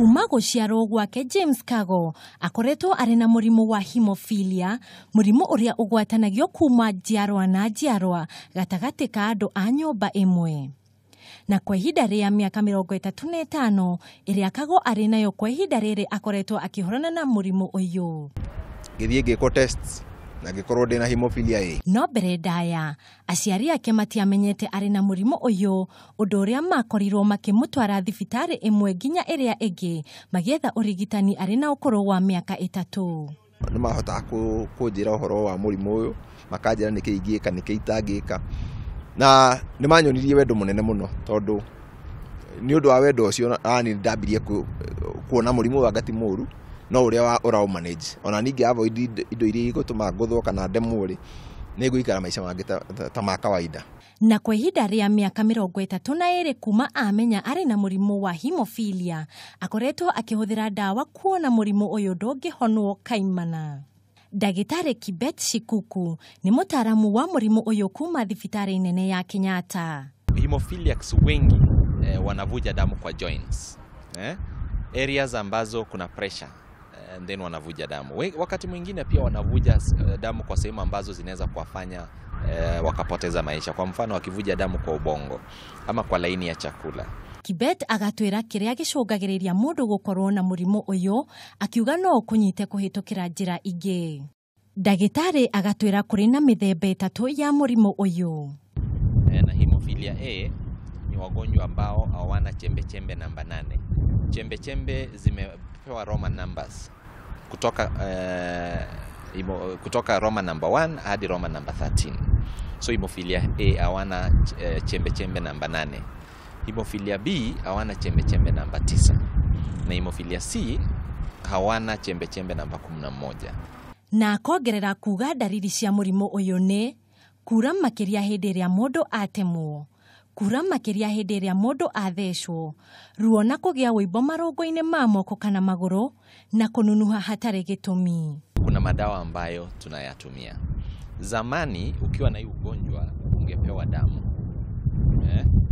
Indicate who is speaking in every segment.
Speaker 1: Kuma gũciarwo gwake James Kago akoretwo arĩ na mũrimũ wa hemophilia, mũrimũ ũrĩa ũgwatanagio kuma njiarwa na njiarwa gatagatĩ ka andũ a nyũmba ĩmwe. Na kwa ihinda rĩa mĩaka 35 ĩrĩa Kago arĩ nayo kwa ihinda rĩrĩ akoretwo akĩhũrana na mũrimũ ũyũ.
Speaker 2: Ngĩthiĩ ngĩkwo tests na ngĩkorwo ndĩna hemophilia A.
Speaker 1: No mbere ndaya aciari ake matiamenyete arĩ na mũrimũ ũyũ, ũndũ ũrĩa makorirwo makĩmũtwara thibitarĩ ĩmwe nginya ĩrĩa ĩngĩ magĩetha ũrigitani arĩ na ũkũrũ wa mĩaka 3.
Speaker 2: Nĩ mahotaga kũnjĩra ũhoro wa mũrimũ ũyũ, makanjĩra nĩkĩ ingĩka nĩkĩ itangĩka, na nĩ manyonirie wendo mũnene mũno, tondũ nĩ ũndũ wa wendo ũcio nani ndambirie kuona mũrimũ ũyũ anga ti mũru, no ũrĩa ũraũ manage. Ona ningĩ avoid indo iria igũtũma ngũthwo kana ndemwo rĩ, nĩ ngũikara maica mangĩ ta ma kawaida.
Speaker 1: Na kwa ihinda rĩa mĩaka 32 kuma amenya arĩ na mũrimũ wa hemophilia, akoretwo akĩhũthĩra ndawa kuona mũrimũ ũyũ ndũngĩhonwo kaimana. Ndagĩtarĩ Kibet Shikuku nĩ mũtaaramu wa mũrimũ ũyũ kuma thibitarĩ nene ya Kenyatta.
Speaker 3: Hemophiliacs wengi wanavuja damu kwa joints, areas ambazo kuna pressure and then wanavuja damu. Wakati mwingine pia wanavuja damu kwa sehemu ambazo zinaweza kuwafanya wakapoteza maisha. Kwa mfano wakivuja damu kwa ubongo ama kwa laini ya chakula.
Speaker 1: Kibet agatwĩra kĩrĩa gĩcũngagĩrĩria mũndũ gũkorwo na mũrimũ ũyũ, akiuga no ũkũnyite kũhĩtũkĩra njĩra ingĩ. Ndagĩtarĩ agatwĩra kũrĩ na mĩthemba 3 ya mũrimũ ũyũ.
Speaker 3: Na hemophilia A ni wagonjwa ambao hawana chembe chembe namba 8. Chembe chembe zimepewa Roman numbers kutoka Roman number 1 hadi Roman number 13. So hemophilia A hawana chembe chembe namba 8. Hemophilia B hawana chembe chembe namba 9. Na hemophilia C hawana chembe chembe namba 11.
Speaker 1: Na akongerera kuga ndariri cia mũrimũ ũyũ nĩ kura makĩria hĩndĩ ĩrĩa mũndũ atemwo, kura makĩria hĩndĩ ĩrĩa mũndũ athecwo, ruo na kũgĩa wũimbo marũngo-inĩ ma moko kana magũrũ, na kũnunuha hatarĩ gĩtũmi.
Speaker 3: Kuna madawa ambayo tunayatumia. Zamani ukiwa na hii ugonjwa ungepewa damu.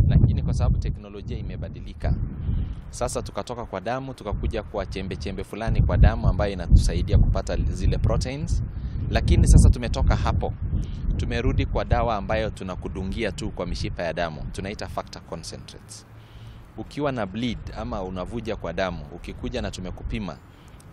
Speaker 3: Lakini kwa sababu teknolojia imebadilika, sasa tukatoka kwa damu tukakuja kwa chembe chembe fulani kwa damu ambayo inatusaidia kupata zile proteins. Lakini sasa tumetoka hapo, tumerudi kwa dawa ambayo tunakudungia tu kwa mishipa ya damu, tunaita factor concentrates. Ukiwa na bleed ama unavuja kwa damu, ukikuja na tumekupima,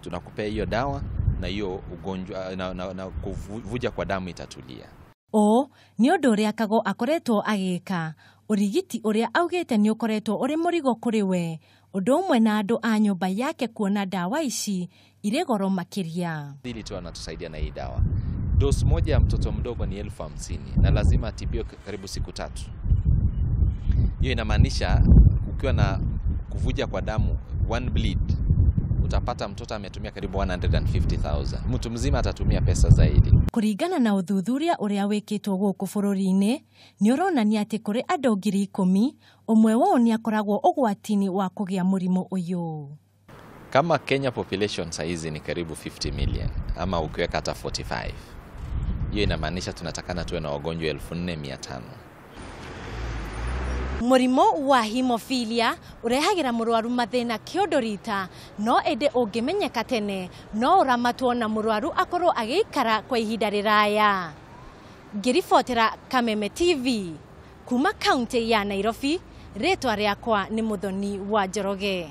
Speaker 3: tunakupea hiyo dawa na hiyo ugonjwa na kuvuja kwa damu itatulia.
Speaker 1: O nĩ ũndũ ũrĩa Kago akoretwo agĩka, ũrigiti ũrĩa augĩte nĩ ũkoretwo ũrĩ mũrigo kũrĩ we, ũndũ ũmwe na andũ a nyũmba yake kuona ndawa ici irĩ goro makĩria.
Speaker 3: Ili tu anatusaidia na hii dawa. Dosi moja ya mtoto mdogo ni 50,000 na lazima atibiwe karibu siku 3. Hiyo inamaanisha ukiwa na kuvuja kwa damu one bleed, utapata mtoto ametumia karibu 150,000. Mtu mzima atatumia pesa zaidi.
Speaker 1: Kũringana na ũthuthuria ũrĩa wĩkĩtwo gũkũ bũrũri-inĩ, nĩ ũronania atĩ kũrĩ andũ 10,000, ũmwe wao nĩ akoragwo ũgwati-inĩ wa kũgĩa mũrimũ ũyũ.
Speaker 3: Kama Kenya population saizi ni karibu 50 million ama ukiweka hata 45. Hiyo inamaanisha tunatakana tuwe na wagonjwa 4,500.
Speaker 1: Mũrimũ wa hemophilia ũrehagĩra mũrwaru mathĩna kĩũndũ rita, no ĩndĩ ũngĩmenyeka tene no ũramatwo na mũrwaru akorwo agĩikara kwa ihinda rĩraya. Ngĩribotera Kameme TV kuma kaunti ya Nairobi, rĩtwa rĩakwa nĩ Muthoni wa Njoroge.